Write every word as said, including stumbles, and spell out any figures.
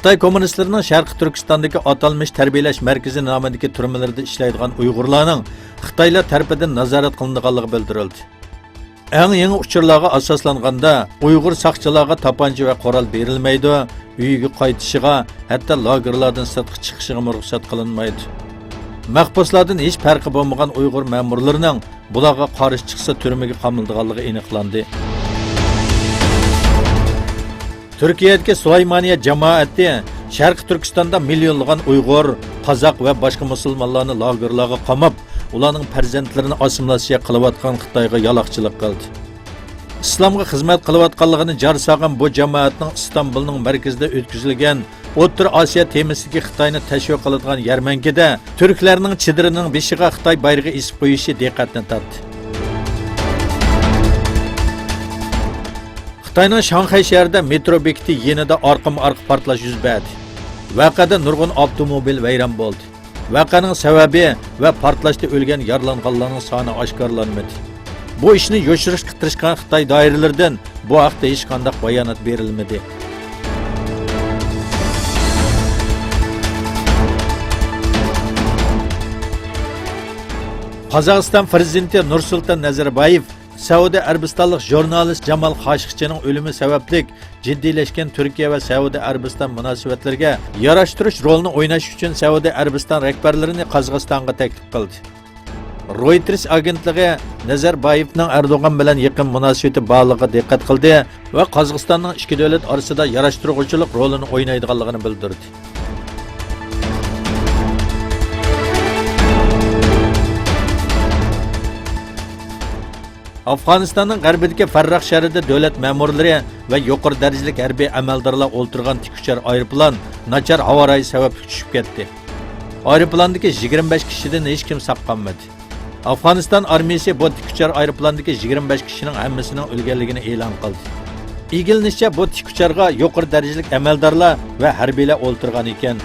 خىتاي كوممۇنىستلىرىنىڭ شەرقىي تۈركىستاندىكى ئاتالمىش تەربىيەلەش مەركىزى نامىدىكى تۈرمىلىرىدە ئىشلەيدىغان ئۇيغۇرلارنىڭ خىتايلار تەرىپىدىن نازارەت قىلىنىدىغانلىقى بىلدۈرۈلدى. ئەڭ يېڭى ئۇچۇرلارغا ئاساسلانغاندا، ئۇيغۇر ساقچىلارغا تاپانچا ۋە قورال بېرىلمەيدۇ، ئۆيىگە قايتىشىغا، ھەتتا لاگېرلاردىن سىرتقا چىقىشىغىمۇ رۇخسەت قىلىنمايدۇ. مەھبۇسلاردىن ھېچ پەرقى بولمىغان ئۇيغۇر مەمۇرلىرىنىڭ بۇلارغا قارشى چىقسا تۈرمىگە قامىلىدىغانلىقى ئېنىقلاندى. تۈركىيەدىكى سۇلايمانىيە جامائىتى شەرقىي تۈركىستاندا مىليونلىغان ئۇيغۇر، قازاق ۋە باشقا مۇسۇلمانلارنى لاگېرلارغا قاماپ، ئۇلارنىڭ پەرزەنتلىرىنى ئاسسىمىلياتسىيە قىلىۋاتقان خىتايغا يالاقچىلىق قىلدى. ئىسلامغا خىزمەت قىلىۋاتقانلىقىنى جار سالغان بۇ جامائەتنىڭ ئىستانبۇلنىڭ مەركىزىدە ئۆتكۈزۈلگەن ئوتتۇرا ئاسىيا تېمىسىدىكى خىتاينى تەشۋىق قىلىدىغان يەرمەنكىدە تۈركلەرنىڭ چېدىرىنىڭ بېشىغا خىتاي بايرىقى ئېسىپ قويۇشى دىققەتنى تارتتى. خىتاينىڭ شاڭخەي شەھىرىدە مېترو بېكىتى يېنىدا ئارقىمۇ ئارقا پارتلاش يۈز بەردى. ۋەقەدە نۇرغۇن ئاپتوموبىل ۋەيران بولدى. ۋەقەنىڭ سەۋەبى ۋە پارتلاشتا ئۆلگەن، يارىلانغانلارنىڭ سانى ئاشكارىلانمىدى. بۇ ئىشنى يوشۇرۇشقا تىرىشقان خىتاي دائىرىلىرىدىن بۇ ھەقتە ھېچقانداق بايانات بېرىلمىدى. قازاقىستان پىرېزىدېنتى نۇرسۇلتان نەزەربايېۋ سەئۇدى ئەرەبىستانلىق ژۇرنالىست جامال خاشىقچىنىڭ ئۆلۈمى سەۋەبلىك جىددىيلەشكەن تۈركىيە ۋە سەئۇدى ئەرەبىستان مۇناسىۋەتلىرىگە ياراشتۇرۇش رولىنى ئويناش ئۈچۈن سەئۇدى ئەرەبىستان رەھبەرلىرىنى قازاقىستانغا تەكلىپ قىلدى. رويتېرس ئاگېنتلىقى نەزەربايېۋنىڭ ئەردوغان بىلەن يېقىن مۇناسىۋىتى بارلىقىغا دىققەت قىلدى ۋە قازاقىستاننىڭ ئىككى دۆلەت ئارىسىدا ياراشتۇرغۇچىلىق رولىنى ئوينايدىغانلىقىنى بىلدۈردى. ئافغانىستاننىڭ غەربىدىكى فەرراخ شەھىرىدە دۆلەت مەمۇرلىرى ۋە يۇقىرى دەرىجىلىك ھەربىي ئەمەلدارلار ئولتۇرغان تىك ئۇچار ئايروپىلان ناچار ھاۋا رايى سەۋەبلىك چۈشۈپ كەتتى. ئايروپىلاندىكى يىگىرمە بەش كىشىدىن ھېچكىم ساق قالمىدى. ئافغانىستان ئارمىيىسى بۇ تىك ئۇچار ئايروپىلاندىكى يىگىرمە بەش كىشىنىڭ ھەممىسىنىڭ ئۆلگەنلىكىنى ئېلان قىلدى. ئىگىلىنىشىچە، بۇ تىك ئۇچارغا يۇقىرى دەرىجىلىك ئەمەلدارلار ۋە ھەربىيلەر ئولتۇرغان ئىكەن.